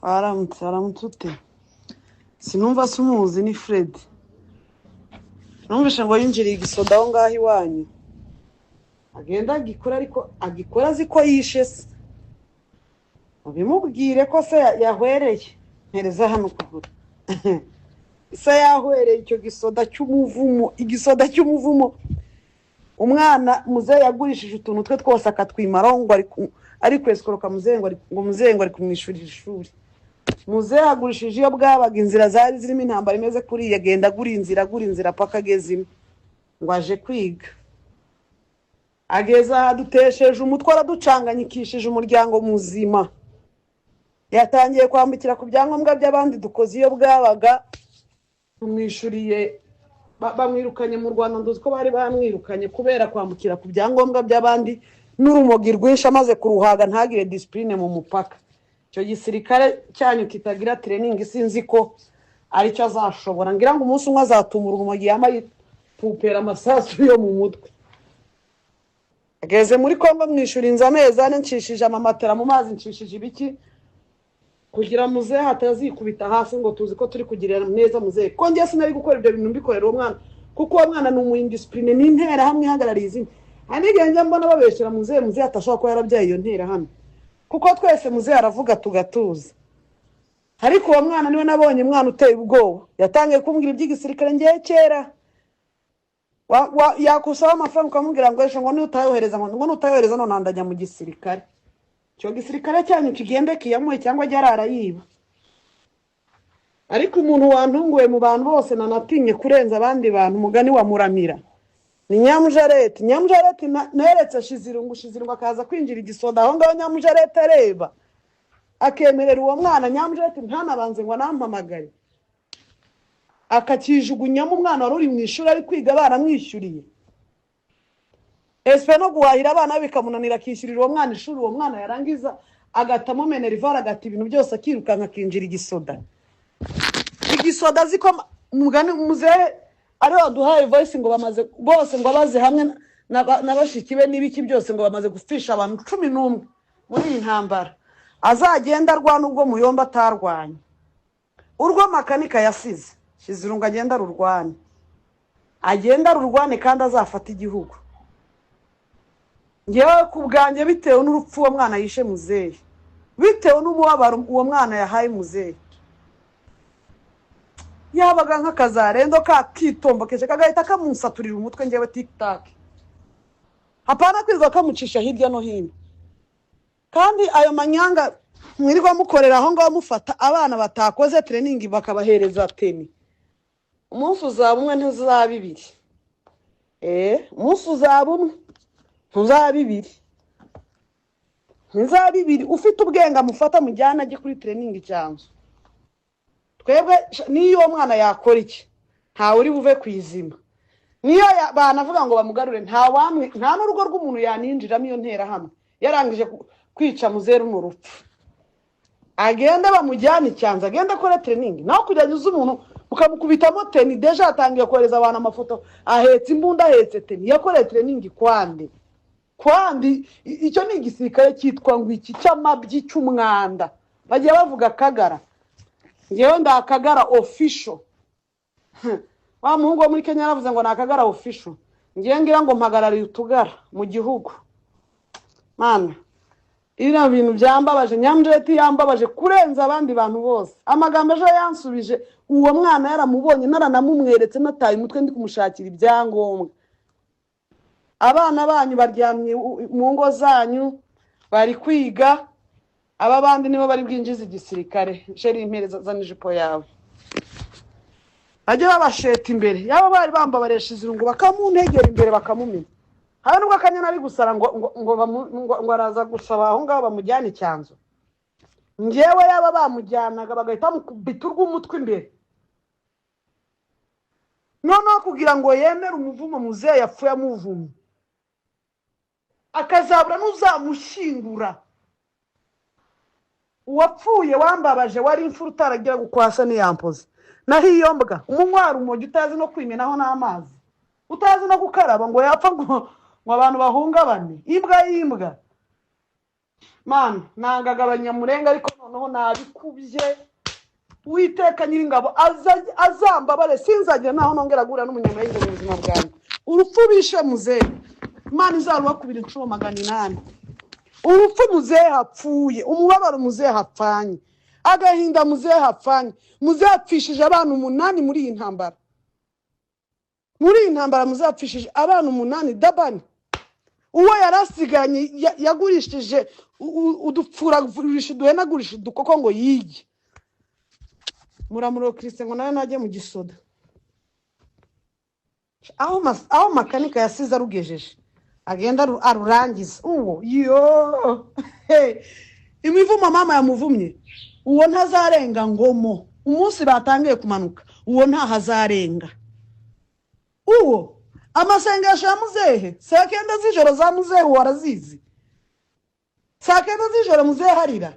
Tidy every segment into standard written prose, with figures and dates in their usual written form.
Waramutse, waramutse ute? Sinumva se umuzi ni Fred. Numvise ngo yinjiriye igisoda aho ngaho iwanyu. Agenda agikora, ariko agikora azi ko yishe se. Ubimubwire ko se yahwereye. Mpereza hano ukuguru. Se yahwereye icyo gisoda cy'umuvumo, igisoda cy'umuvumo. Umwana muzehe yagurishije utuntu twe twose akatwimaraho ngo ari kwesikoroka muzehe, ngo muzehe ngo ari kumwishyurira ishuri. Muzehe agurishije iyo bwabaga, inzira zari zirimo intambara imeze kuriya, agenda agura inzira, agura inzira, paka ageze imwe ngo aje kwiga. Ageze aha adutesheje umutwe, araducanganyikishije umuryango muzima. Yatangiye kwambukira ku byangombwa by'abandi, dukoze iyo bwabaga tumwishyuriye, bamwirukanye mu Rwanda. Nduzi ko bari bamwirukanye kubera kwambukira ku byangombwa by'abandi n'urumogi rwinshi amaze kuruhaga, ntagire discipline mu mupaka. Icyo gisirikare cyanyu kitagira training, sinzi ko aricyo azashobora. Ngira ngo umunsi umwe azatumura urumogi yambaye pupera amasasu yo mu mutwe. Ageze muri Kongo, mwishyura inzu amezi 4, nshishije amamatera mu mazi, nshishije ibiki, kugira muzehe atazikubita hasi ngo tuzi ko turi kugirira neza muzehe. Ko njye sinari gukora ibyo bintu mbikorera uwo mwana, kuko uwo mwana ni umu indiscipliné, ni interahamwe ihagarariye izindi. Hari n'igihe njya mbona babeshyera muzehe, muzehe atashobora kuba yarabyaye iyo nterahamwe, kuko twese muzehe aravuga tugatuza. Ariko uwo mwana niwe nabonye mwana uteye ubwoba. Yatangiye kumbwira iby'igisirikare ngewe kera. Yakusaba amafaranga ukamubwira ngo ejo, ngo nutayohereza, ngo nutayohereza none ndajya mu gisirikare. Icyo gisirikare cyanyu kigende kiyamuhe cyangwa ajye arara yiba. Ariko umuntu wantunguye mu bantu bose nanatinye kurenza abandi bantu, umugani wa Muramira, ni Nyamujareti. Nyamujareti neretse Shizirungu, Shizirungu akaza kwinjira igisoda aho ngaho. Nyamujareti areba, akemerera uwo mwana Nyamujareti, ntanabanze ngo anampamagare, akakijugunyamo umwana wari uri mu ishuri ari kwiga baramwishyuriye. Esipe no guhahira abana be bikamunanira, akishyurira uwo mwana ishuri. Uwo mwana yarangiza agatamo minerval, agata ibintu byose, akirukanka akinjira igisoda. Igisoda azi ko mugani muzehe ari waduhaye voice ngo bamaze bose, ngo abaze hamwe na bashiki be n'ibiki byose, ngo bamaze gupfisha abantu 11 muri iyi ntambara. Azagenda arwana ubwo Muyomba atarwanye, urwo Makanika yasize. Shizirungu agenda arurwane, agenda arurwane kandi azafata igihugu. Ngewe ku bwanjye, bitewe n'urupfu uwo mwana yishe muzehe, bitewe n'umubabaro uwo mwana yahaye muzehe, yabaga nk'akazarendo kakitombokeje kagahita kamusaturira umutwe. Ngewe tikitaki hapana kwirirwa kamucisha hirya no hino. Kandi ayo manyanga mwirirwa mukorera aho ngaho, mufata abana batakoze training bakabahereza tenue, umunsi uzaba umwe ntuzaba ibiri. Umunsi uzaba umwe ntuzaba ibiri, ntuzaba ibiri. Ufite ubwenge amufata mujyane ajye kuri training cyanzu. Twebwe niyo uwo mwana yakora iki, ntawe uri buve ku izima. Niyo banavuga ngo bamugarure, nta wamwe, nta n'urugo rw'umuntu yaninjiramo. Iyo nterahamwe yarangije kwica muzeru mu rupfu, agende bamujyane icyanzu, agende akore training. Naho kugira ngo uze umuntu mukamukubitamo tenue, déjà yatangiye kohereza abantu amafoto ahetse imbunda, ahetse tenue, yakoreye training kwande kwandi? Icyo ni igisirikare cyitwa ngo iki cy'amabyi, cy'umwanda. Bagiye bavuga Kagara, ngewe ndakagara official. Wa muhungu wo muri Kenya yaravuze ngo ni Akagara official. Ngewe ngira ngo mpagarariye utugara mu gihugu. Mana, iriya bintu byambabaje. Nyamujeti yambabaje kurenza abandi bantu bose. Amagambo ejo yansubije, uwo mwana yaramubonye, naranamumweretse, nataye umutwe ndi kumushakira ibyangombwa. Abana banyu baryamye mu ngo zanyu bari kwiga, aba bandi nibo bari bwinjize igisirikare. Chérie, impereza, zana ijipo yawe. Bajye babasheta imbere yaba bari bambabaresha izirungu, bakamuntegera imbere, bakamumena. Habe nubwo akanyana ari gusara ngo araza gusaba aho ngaho bamujyane icyanzu. Ngewe yaba bamujyanaga bagahita bamukubita urw'umutwe imbere, noneho kugira ngo yemere umuvumo muzehe yapfuye amuvumye, akazabura n'uzamushyingura. Uwapfuye wambabaje wari imfura utaragira gukwasa ntiyampoze. Naho iyo mbwa umunywa urumogi, utazi no kwimenaho n'amazi, utazi no gukaraba, ngo yapfa ngo abantu bahungabane. Imbwa y'imbwa. Mana, nangaga Abanyamurenga, ariko noneho nabikubye. Uwiteka Nyiringabo azambabare, sinzagira naho nongera guhura n'Umunyamurenge mu buzima bwanjye. Urupfu bishe muzehe, Imana izarubakubira inshuro 800. Urupfu muzehe apfuye, umubabaro muzehe apfanye, agahinda muzehe apfanye. Muzehe apfishije abana umunani muri iyi ntambara. Muri iyi ntambara muzehe apfishije abana umunani. Dabani uwo yari asigaranye yagurishije udupfura, agurisha uduhene, agurisha udukoko ngo yige. Muramuro Kirisite ngo nawe najye mu gisoda. Aho Makanika yasize arugejeje, agenda arurangiza. Uwo yo, hey, imivumo mama yamuvumye, uwo ntazarenga Ngomo. Umunsi batangiye kumanuka, uwo ntahazarenga. Uwo amasengesho ya muzehe, saa 9 z'ijoro za muzehe, uwo arazizi. Saa 9 z'ijoro muzehe arira.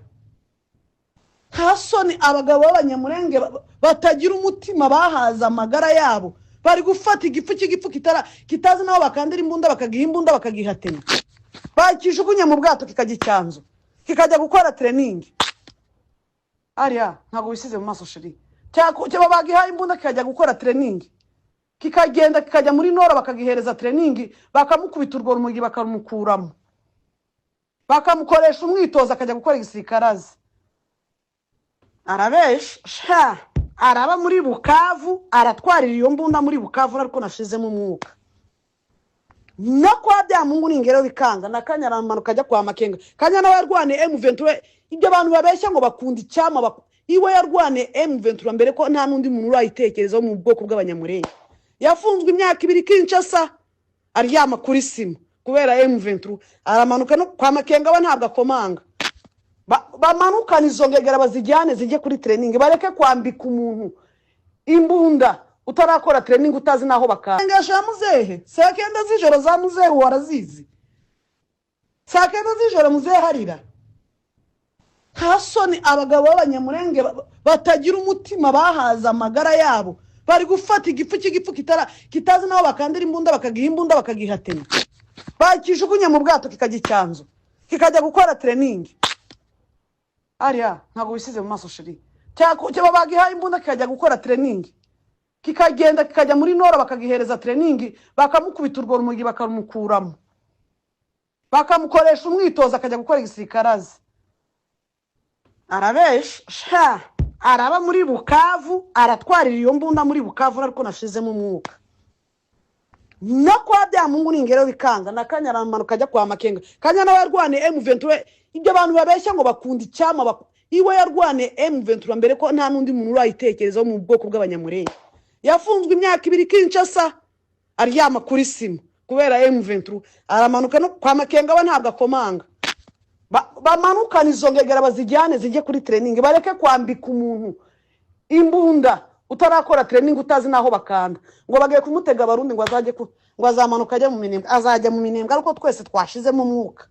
Nta soni, abagabo b'Abanyamurenge batagira umutima, bahaza amagara yabo, bari gufata igifu cy'igipfu kitazi n'aho bakandira imbunda, bakagiha imbunda, bakagihatema, bakijugunya mu bwato, kikajya icyanzu, kikajya gukora training. Ariya ntabwo wisize mu maso, chérie. Cyaba bagihaye imbunda, kikajya gukora training, kikagenda kikajya muri nord, bakagihereza training, bakamukubita urwo rumogi, bakamukuramo, bakamukoresha umwitozo, akajya gukora igisirikare azi. Arabesha sha, araba muri Bukavu, aratwarira iyo mbunda muri Bukavu, ariko nashizemo umwuka. No kwa Byamungu ningero bikanga na Kanya, aramanuka ajya kwa Makenga. Kanya nawe yarwaniye M23. Ibyo abantu babeshya ngo bakunda icyama, iwe yarwaniye M23 mbere ko nta n'undi muntu urayitekerezaho mu bwoko bw'Abanyamurenge. Yafunzwe imyaka 2 Kinshasa, aryama kuri sima kubera M23. Aramanuka no kwa Makenga, we ntabwo akomanga. Bamanukane izo ngegera, bazijyane zijye kuri training, bareke kwambika umuntu imbunda utarakora training, utazi n'aho bakanda. Ya muzehe, saa 9 z'ijoro za muzehe, uwo arazizi. Saa 9 z'ijoro muzehe arira. Nta soni, abagabo b'Abanyamurenge batagira umutima, bahaza amagara yabo, bari gufata igifu cy'igipfu kitazi n'aho bakandira imbunda, bakagiha imbunda, bakagihatema, bakijugunya mu bwato, kikajya icyanzu, kikajya gukora training. Ariya ntabwo wisize mu maso, chérie. Cyaba bagihaye imbunda, kikajya gukora training, kikagenda kikajya muri nord, bakagihereza training, bakamukubita urwo rumogi, bakamukuramo, bakamukoresha umwitozo, akajya gukora igisirikare azi. Arabesha sha, araba muri Bukavu, aratwarira iyo mbunda muri Bukavu, ariko nashizemo umwuka. No kwa Byamungu ningero bikanga na Kanya, aramanuka ajya kwa Makenga. Kanya nawe yarwaniye M23. Ibyo abantu babeshya ngo bakunda icyama, iwe yarwaniye M23 mbere ko nta n'undi muntu urayitekerezaho mu bwoko bw'Abanyamurenge. Yafunzwe imyaka 2 Kinshasa, aryama kuri sima kubera M23. Aramanuka no kwa Makenga, we ntabwo akomanga. Bamanukane izo ngegera, bazijyane zijye kuri training, bareke kwambika umuntu imbunda utarakora training, utazi n'aho bakanda. Ngo bagiye kumutega Abarundi, ngo azajye ngo azamanuka ajya mu Minembwe. Azajya mu Minembwe ariko twese twashizemo umwuka.